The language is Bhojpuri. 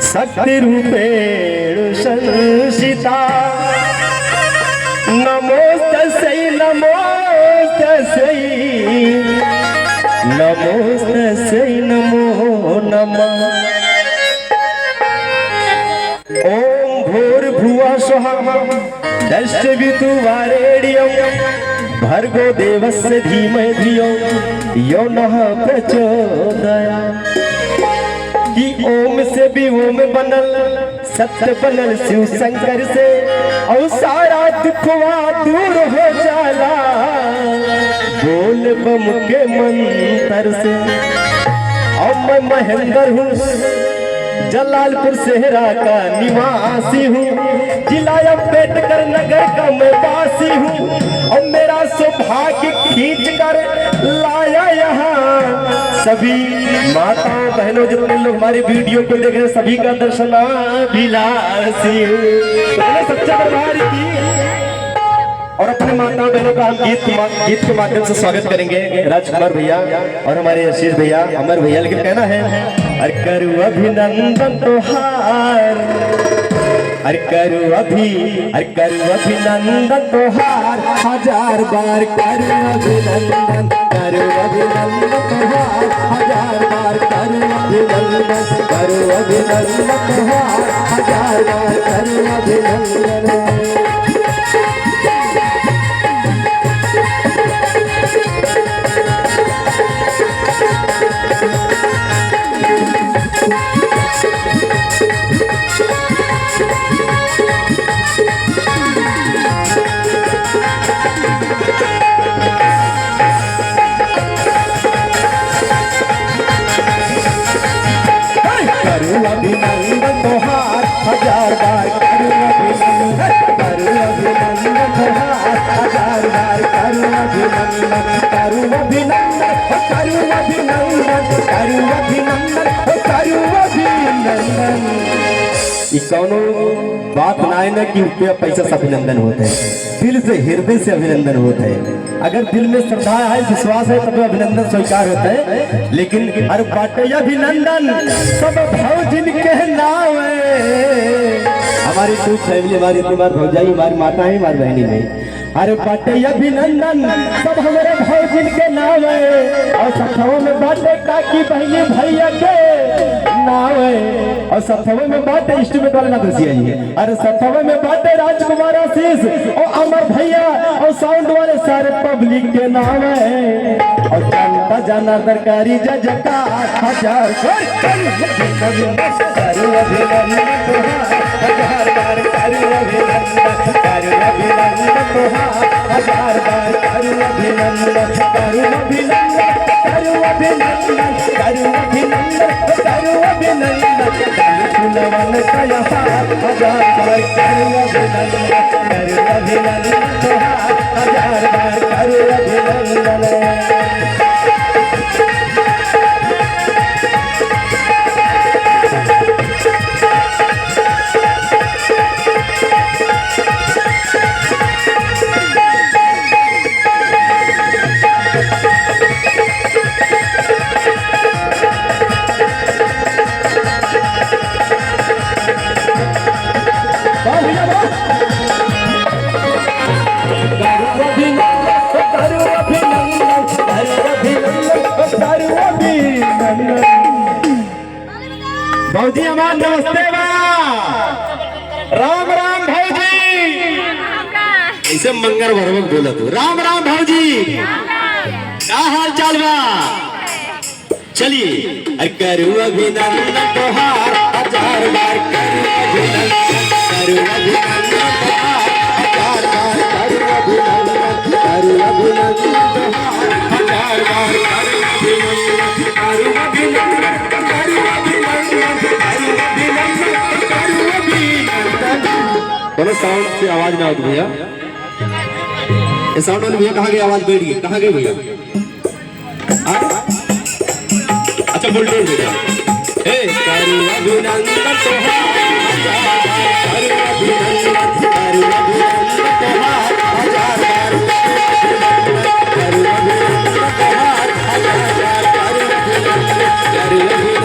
शक्ति रूपेण संसिता। नमोस्तस्यै नमोस्तस्यै नमोस्तस्यै नमो नमः। ओम भूर्भुवः स्वः दशवितुवारेण्यं भर्गो देवस्य धीमहि धियो यो नः प्रचोदयात्। कि ओम से भी ओम बनल, सत्य बनल शिव शंकर से, और सारा दुखवा दूर हो जाला बोल बम के मंत्र से। और मैं महेंद्र हूँ, जलालपुर सेहरा का निवासी हूँ, जिला अम्बेडकर नगर का मैं वासी हूँ। और मेरा सौभाग्य खींच कर लाया यहाँ सभी माताओं बहनों, जितने लोग हमारे वीडियो को देख रहे हैं, सभी का दर्शनाभिलाषी हूँ। तो सच्चा दरबार की। और अपने माता बहनों का हम गीत के माध्यम से स्वागत करेंगे, राजकुमार भैया और हमारे आशीष भैया, अमर भैया। लेकिन कहना है, अरे करू अभिनंदन तोहार, अरे करू अभी, अरे करू अभिनंदन तोहार हजार बार, करू अभिनंदन, करू अभिनंदन तोहार हजार बार, करू अभिनंदन, करू अभिनंदन तोहार हजार बार, करू अभिनंदन। करू अभिनंदन तोहार हजार बार, करू अभिनंदन, करू अभिनंदन तोहार हजार बार, करू अभिनंदन, करू अभिनंदन, करू अभिनंदन, करू अभिनंदन, करू अभिनंदन। ये कौनो बात ना है ना कि रुपया पैसा से अभिनंदन होता है, दिल से, हृदय से अभिनंदन होता है। अगर दिल में श्रद्धा है, विश्वास है, तब अभिनंदन स्वीकार होता है। लेकिन अरे बाटे अभिनंदन सब भौजिन के नाम है। हमारी टू फैमिली, हमारी इतनी बार भौजाई, हमारी माता है, हमारी बहनी नहीं। अरे बाटे अभिनंदन सब हमारे भौजिन के नाम है। और सथवों में बाटे काकी बहनी भैया के नाम है। और सथवे में बाटे इंस्ट्रूमेंट वाले ना दोषी आई है। अरे सथवे में बाटे राजकुमार आशीष और अमर भैया और साउंड वाले सारे पब्लिक के नाम है। और जनता जनार्दन करी जय जयकार हजार बार, करू करू अभिनंदन तोहार हजार बार, करू अभिनंदन, करू अभिनंदन तोहार हजार बार, करू अभिनंदन, करू अभिनंदन, करू अभिनंदन, करू अभिनंदन, करू अभिनंदन, फुलवन कया हजार बार, करू अभिनंदन, करू अभिनंदन तोहार हजार बार, करू अभिनंदन। वाह भैया वाह। करू अभिनंदन, करू अभिनंदन, करू अभिनंदन, करू अभिनंदन। भौजी हमार नमस्ते बा, राम राम भौजी। ऐसे मंगर भरवक बोला तू। राम राम भौजी, क्या हाल चाल बा? चलिए, अरे करू अभिनंदन तोहार हजार बार, करू अभिनंदन, करू अभिनंदन तोहार हजार बार, करू अभिनंदन, करू अभिनंदन तोहार हजार बार, करू अभिनंदन, करू अभिनंदन, करू अभिनंदन, करू अभिनंदन, करू अभिनंदन। बोलो, साउंड से आवाज ना आवत भैया। ये साउंड वाले भैया कहाँ गए? आवाज बैठ गई, कहाँ गए भैया? हाँ? अच्छा, बुलडोज भैया। ए करू अभिनंदन तोहार हजार बार, करू अभिनंदन, करू अभिनंदन तोहार हजार बार, करू अभिनंदन तोहार हजार बार, करू अभिनंदन, करू।